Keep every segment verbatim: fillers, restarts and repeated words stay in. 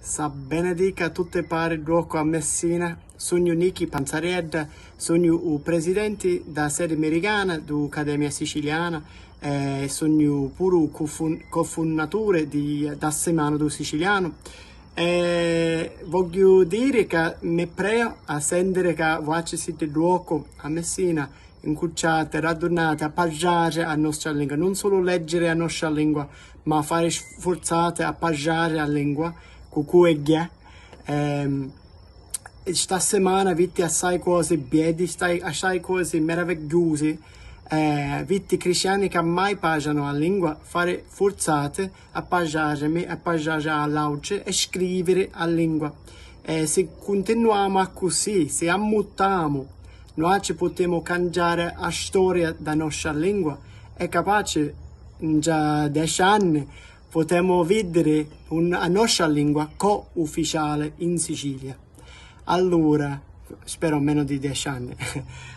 Sa benedica tutti pari dduoccu a Messina, sugnu Nichi Panzaredda, sugnu u presidenti dâ sedi miricana dû Cademia Siciliana e sugnu puru cufun-, cofunnaturi di, dâ Simana dû Sicilianu. E vogghiu diri ca mi preu a sentiri ca vuatri siti dduoccu a Messina, ncucciati, radunati a parrari a nostra lingua, nun sulu leggiri a nostra lingua, ma fari sfurzati a parrari a lingua cu cu e ghè. Ehm, sta simana vitti assai cosi beddi, stai, assai cosi meravigghiusi, eh, vitti cristiani ca mai parranu a lingua fari furzati a parrarimi, a parrari a l'autri e scriviri a lingua. E si cuntinuamu accussì, si ammuttamu, nuatri putemu cangiari a storia dâ nostra lingua e capaci, ntra deci anni, putemu vidiri un-, a nostra lingua co-ufficiali in Sicilia. Allura, spero meno di deci anni.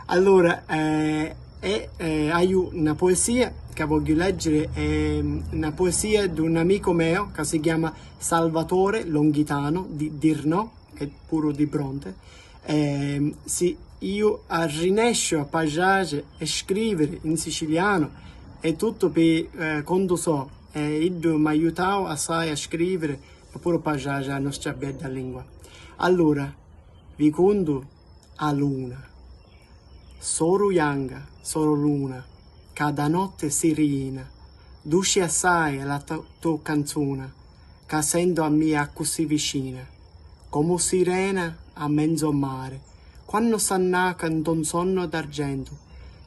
Allura, eh, e, eh, haiu na puesia ca vogghiu leggiri, è na puesia d'un amicu meu ca si chiama Salvatore Longhitano di Dirnò, e puru di Bronte. Ehm, si iu arrinesciu a parrari e scriviri in sicilianu, è tuttu pi, eh, contu so, e iddu m'aiutau assai a scriviri, ma puru parrari a nostra bedda lingua. Allura, vi cuntu a luna. Soru Ianga, soru luna, ca da notti si rijina, duci assai è la to, to canzuna, ca sentu a mia accussì vicina, comu sirena a menzu o mari, quannu s'annaca nto un sonnu d'argentu,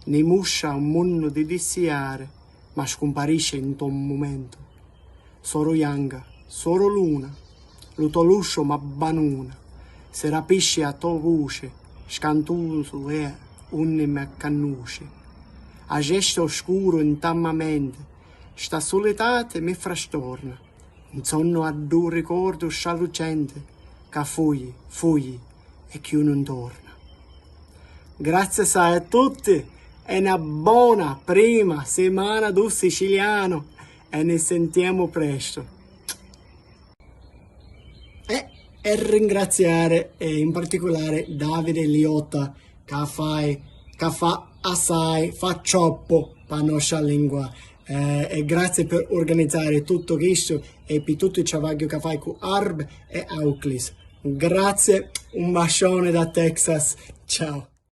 ni mustra un munnu di dissiari, ma scumparisci nto un mumentu. Soru Ianga, soru luna, lu to lustru m'abbanuna, si rapisci a to vuci, scantusu è unni m'accannuci. A gesta oscuru nta ma menti, sta sulitati mi frastorna, nsonnu a ddu ricordu stralucenti ca fui, fui e cchiù nun torna. Grazie assai a tutti e na bona prima simana dû sicilianu e ni sentiemu prestu. E, e ringraziari, eh, in particulari Davide Liotta ca fai, ca fa assai, fa troppu pa nostra lingua. Eh, e grazie per organizzare tutto questo e per tutto il travaglio che fai con Arb e Auclis. Grazie, un bacione da Texas. Ciao.